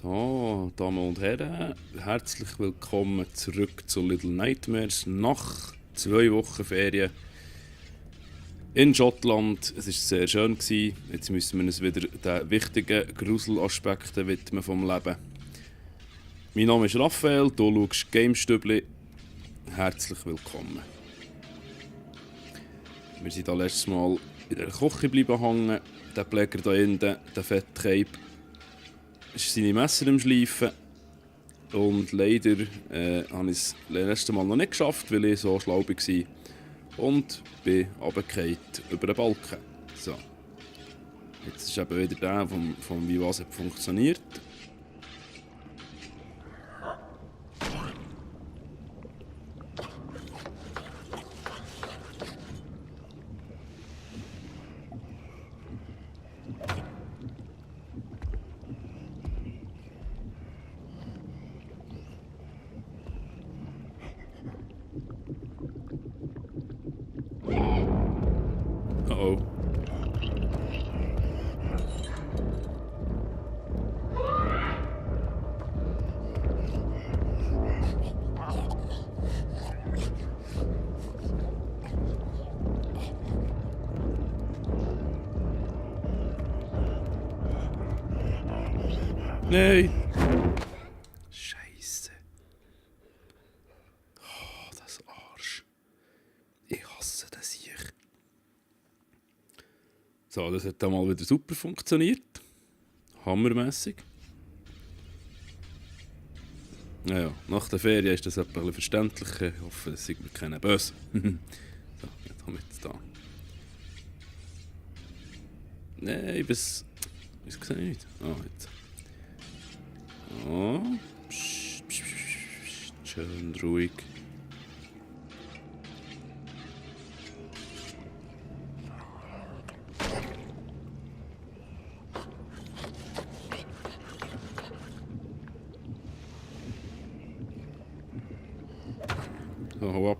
So, Damen und Herren, herzlich willkommen zurück zu Little Nightmares nach 2 Wochen Ferien in Schottland. Es war sehr schön. Jetzt müssen wir uns wieder den wichtigen Gruselaspekten widmen vom Leben. Mein Name ist Raphael, du schaust Gamestübli. Herzlich willkommen. Wir sind da letztes Mal in der Küche geblieben hängen. Der Pfleger da hinten, der Fettkeib, ist seine Messer im Schleifen. Und leider habe ich es das letzte Mal noch nicht geschafft, weil ich so schlau war. Und bin runtergefallen über den Balken. So. Jetzt ist eben wieder der, vom wie was funktioniert. Oh. Nein! Scheiße. Oh, das Arsch. Ich hasse das hier. So, das hat dann mal wieder super funktioniert. Hammermässig. Naja, nach der Ferien ist das etwas verständlicher. Ich hoffe, das sind wir keine Böse. So, jetzt haben wir jetzt da. Nein, bis. Ich sehe nicht. Ah, jetzt. Oh. Psst, psst, psst, schön ruhig. So, hau ab.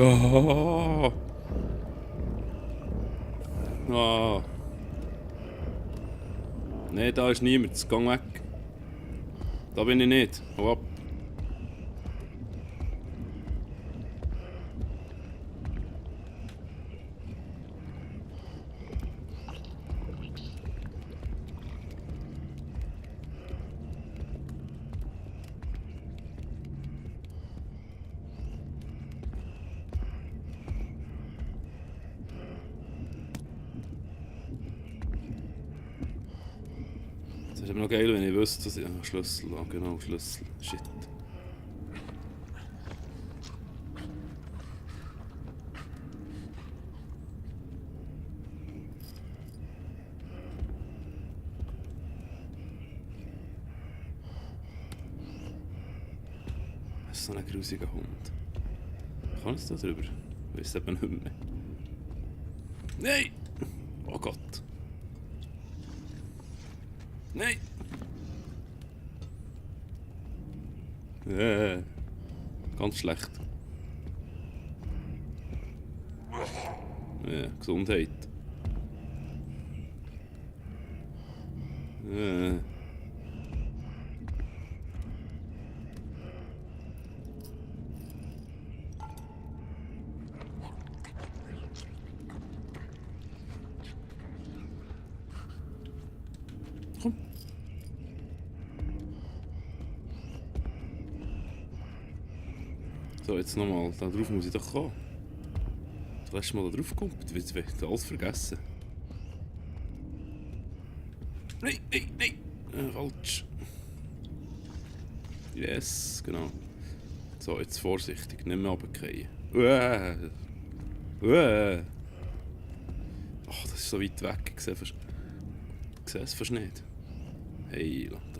Oh. Oh. Nein, da ist niemand. Geh weg. Da bin ich nicht. Hau ab. Das ist aber noch geil, wenn ich wüsste, dass ich... Ah, Schlüssel, ah, genau, Schlüssel. Shit. Das ist so ein grusiger Hund. Kann ich da drüber? Ich weiß eben nicht mehr. Nein! Oh Gott. Nein! Ganz schlecht. Gesundheit. Komm. So, jetzt nochmal. Da drauf muss ich doch kommen. Das letzte Mal da drauf kommt. Jetzt wird alles vergessen. Nein, nein, nein! Falsch. Yes, genau. So, jetzt vorsichtig. Nicht mehr runterfallen. Ach, das ist so weit weg. Ich sehe es fast nicht. Hey, Latte.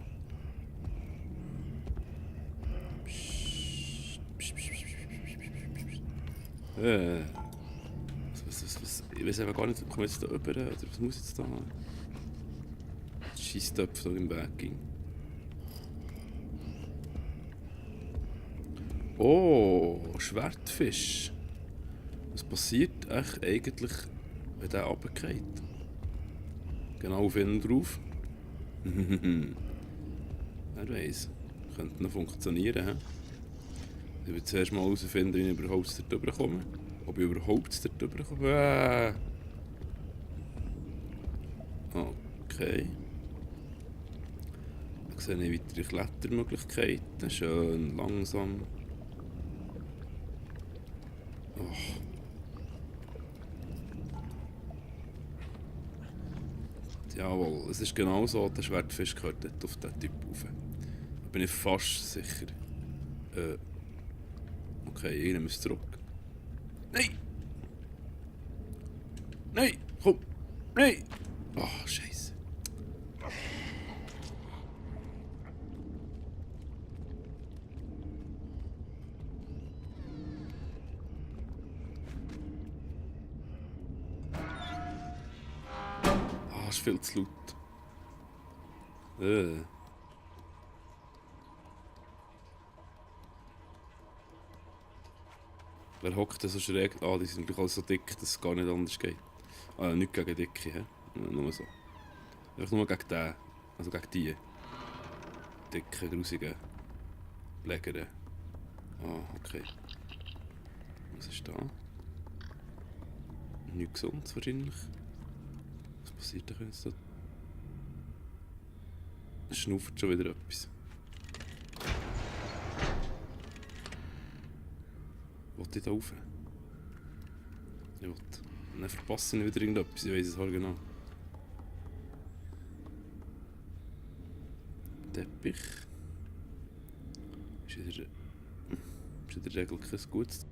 Was? Ich weiß einfach gar nicht, ob ich jetzt da rüber oder was muss ich jetzt da? Scheisstöpfe, die im Weg ging. Oh, Schwertfisch. Was passiert eigentlich, wenn der runterfällt? Genau auf ihn drauf. Wer weiß. Könnte noch funktionieren, hä? Ich will zuerst mal herausfinden, wie ich überhaupt dort rüberkomme. Ob ich überhaupt dort rüberkomme. Okay. Dann sehe ich weitere Klettermöglichkeiten. Schön langsam. Oh. Jawohl, es ist genau so, der Schwertfisch gehört dort auf diesen Typ rauf. Da bin ich fast sicher. Okay, ich nehme es zurück. Nein! Nein! Komm! Nein! Oh, Scheiße. Ah, ist viel zu laut. Wer hockt denn so schräg? Ah, die sind natürlich alle so dick, dass es gar nicht anders geht. Ah, nicht gegen Dicke, hä? Nur so. Einfach nur gegen den. Also gegen die. Dicken, grusigen Pflegeren. Ah, okay. Was ist da? Nichts Gesundes wahrscheinlich. Was passiert da jetzt? Es schnauft schon wieder etwas. Wollte ich da rauf? Ich will. Dann verpasse ich wieder irgendetwas, ich weiss es halt genau. Teppich. Ist in der Regel kein gutes.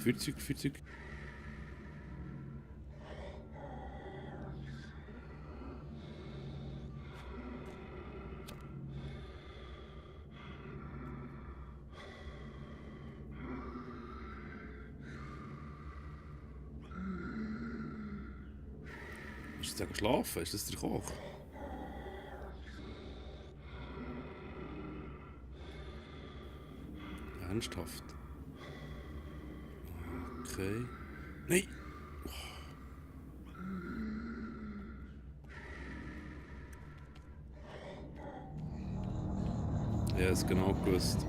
Feuerzeug. Ist das geschlafen? Ist das der Koch? Ernsthaft? Okay. Nein! Ja, es genau gewusst.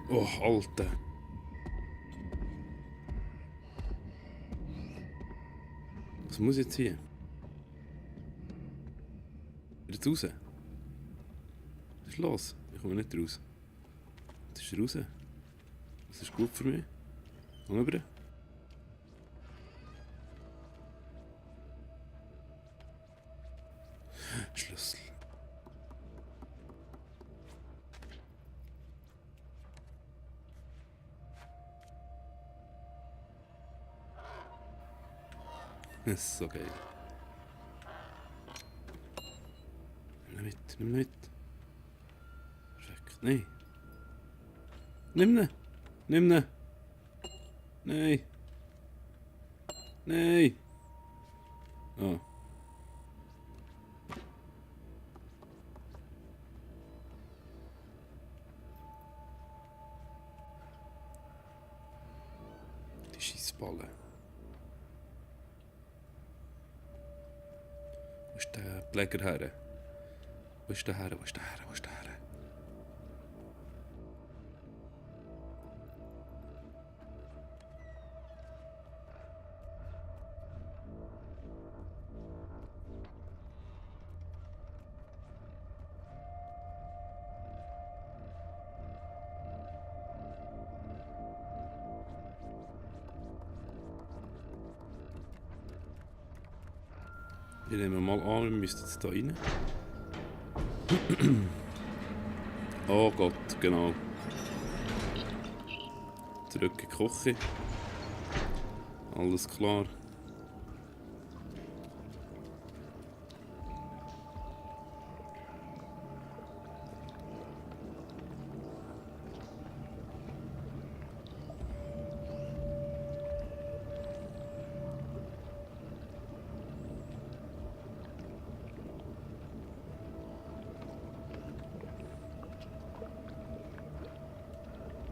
Oh, Alter. Was muss ich jetzt hier? Wieder raus? Was ist los? Ich komme nicht raus. Was ist raus? Das ist gut für mich. Komm rüber. Schlüssel. Das ist so geil. Nimm ihn mit. Perfekt. Nein. Nimm ihn. Nein. Nein. Oh. Die Scheissballen. Wo ist der Pfleger her? Wo ist der her? Ich nehme mal an, wir müssen jetzt da rein. Oh Gott, genau. Zurück in die Küche. Alles klar.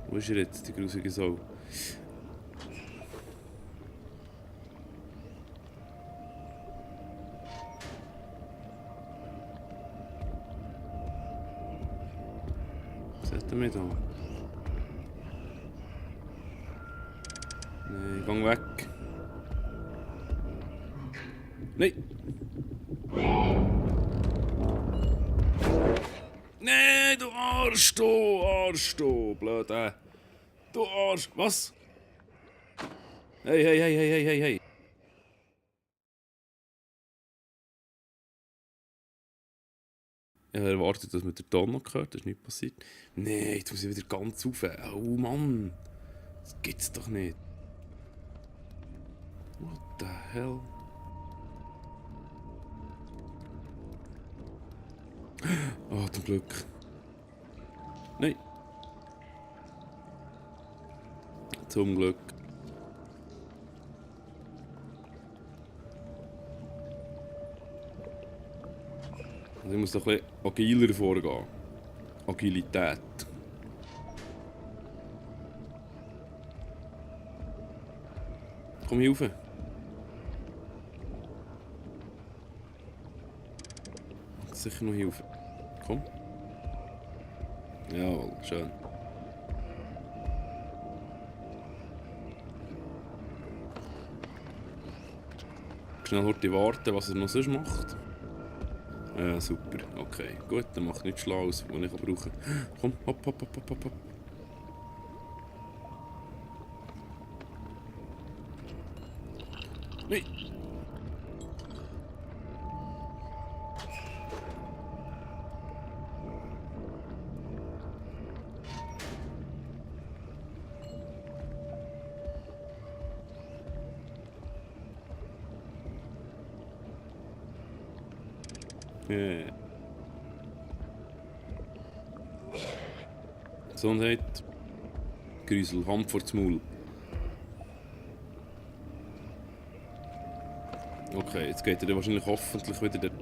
Wo ist er jetzt, die grusige Sau? Was hat er mir da? Nein, gang weg. Nein! Nein, du Arsch, blöd. Du Arsch, was? Hey, hey, hey, hey, hey, hey, hey. Ich habe erwartet, dass man den Ton noch hört, das ist nicht passiert. Nein, jetzt muss ich wieder ganz rauf. Oh Mann, das gibt's doch nicht. What the hell? Oh, zum Glück. Nein. Zum Glück. Also ich muss doch ein bisschen agiler vorgehen. Agilität. Komm hier rauf. Sicher noch hier rauf. Komm. Jawohl, schön. Schnell heute warten, was er noch sonst macht. Ja, super. Okay, gut, dann macht nichts Schlaues, was ich brauchen kann. Komm, hopp, hopp, hopp, hopp, hopp, hopp. Nein! Gesundheit. Grüsel, Hand vor das Maul. Okay, jetzt geht er dann wahrscheinlich hoffentlich wieder der...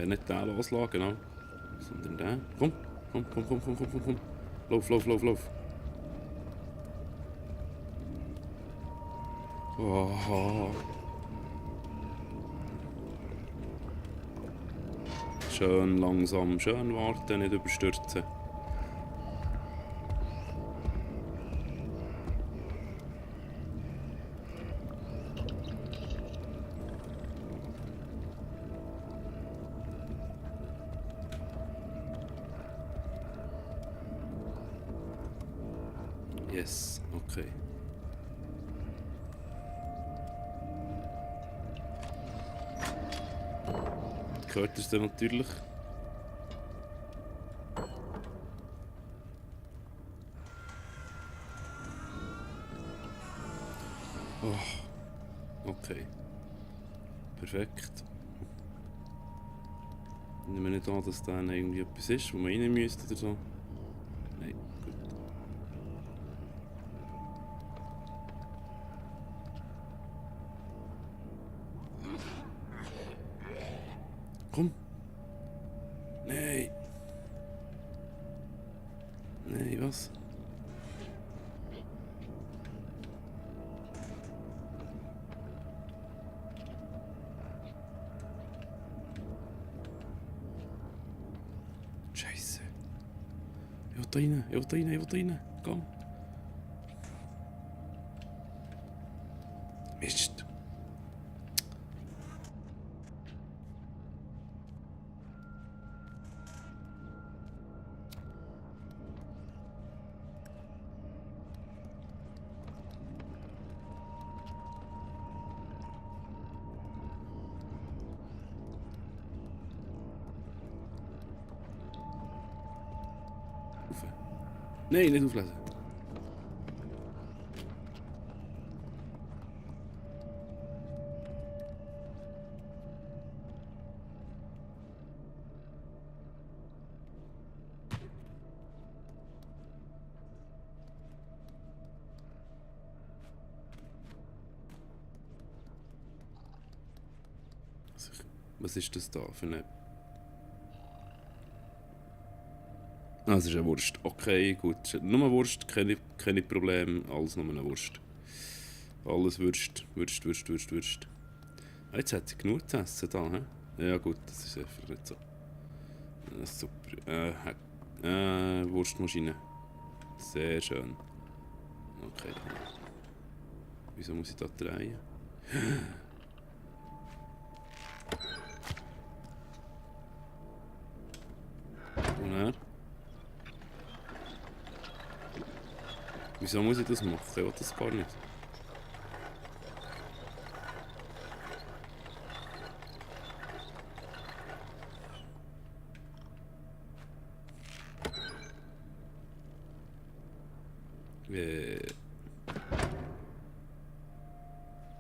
nicht den loslassen, genau. Sondern den. Komm, komm, komm, komm, komm, komm, komm, komm. Lauf, lauf, lauf, lauf. Oh. Schön langsam, schön warten, nicht überstürzen. Yes, okay. Gehört es dann natürlich. Oh, okay. Perfekt. Ich nehme nicht an, dass da irgendwie etwas ist, wo man rein müsste oder so. Nein, gut. Komm! Nein! Nein, was? Scheiße! Ich will da rein, ich will da rein, ich will da rein. Komm! Mist! Nein, nicht auflesen. Was ist das da für eine... Ah, es ist eine Wurst. Okay, gut. Nur Wurst, keine Probleme. Alles nur eine Wurst. Alles Wurst, Wurst, Wurst, Wurst, Wurst. Ah, jetzt hat sie genug zu essen da, hä? Ja gut, das ist einfach nicht so. Super. Wurstmaschine. Sehr schön. Okay. Wieso muss ich da drehen? Und er? Wieso muss ich das machen? Ich will das gar nicht.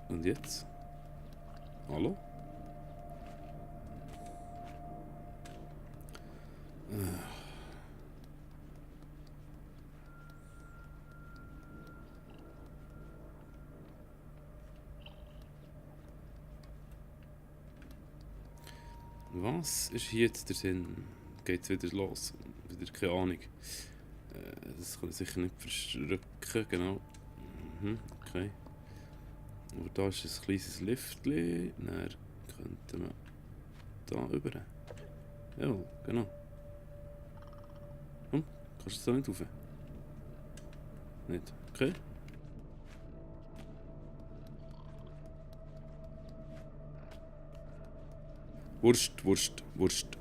Und jetzt? Hallo? Was ist hier jetzt der Sinn? Geht's wieder los? Wieder keine Ahnung. Das kann ich sicher nicht verschrücken, genau. Mhm, okay. Aber da ist ein kleines Liftli. Dann könnte man da rüber. Ja, genau. Hm, kannst du da nicht rauf? Nicht. Okay. Wurst, Wurst, Wurst,